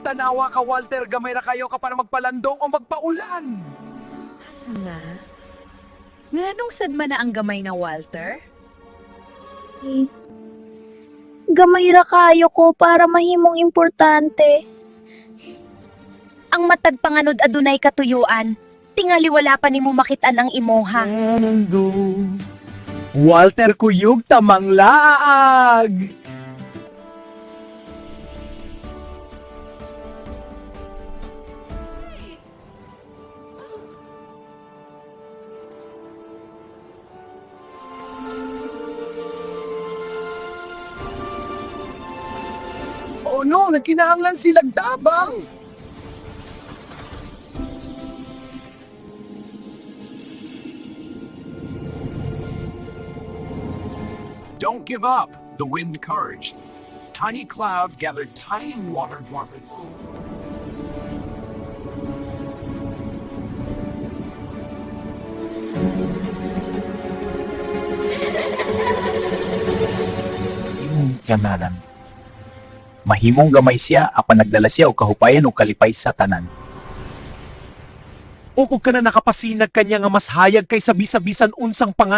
Tanawa ka, Walter, gamay ra kayo ka para magpalandong o magpaulan. Asa nga? Nganong sad man na ang gamay nga, Walter? Gamay ra kayo ko para mahimong importante. Ang matag panganod adunay katuyuan. Tingali wala pa nimo makit-an ang imoha. Walter, kuyog tamang laag. Oh no, nagkinahanglan silang tabang. Don't give up, the wind encouraged. Tiny Cloud gathered tiny water droplets. Imong kanalan. Mahimong gamay siya apan nagdala siya og kahupayan ug kalipay sa tanan. O kung ka na nakapasinag kanya nga mas hayag kaysa bisa-bisan unsang pangan.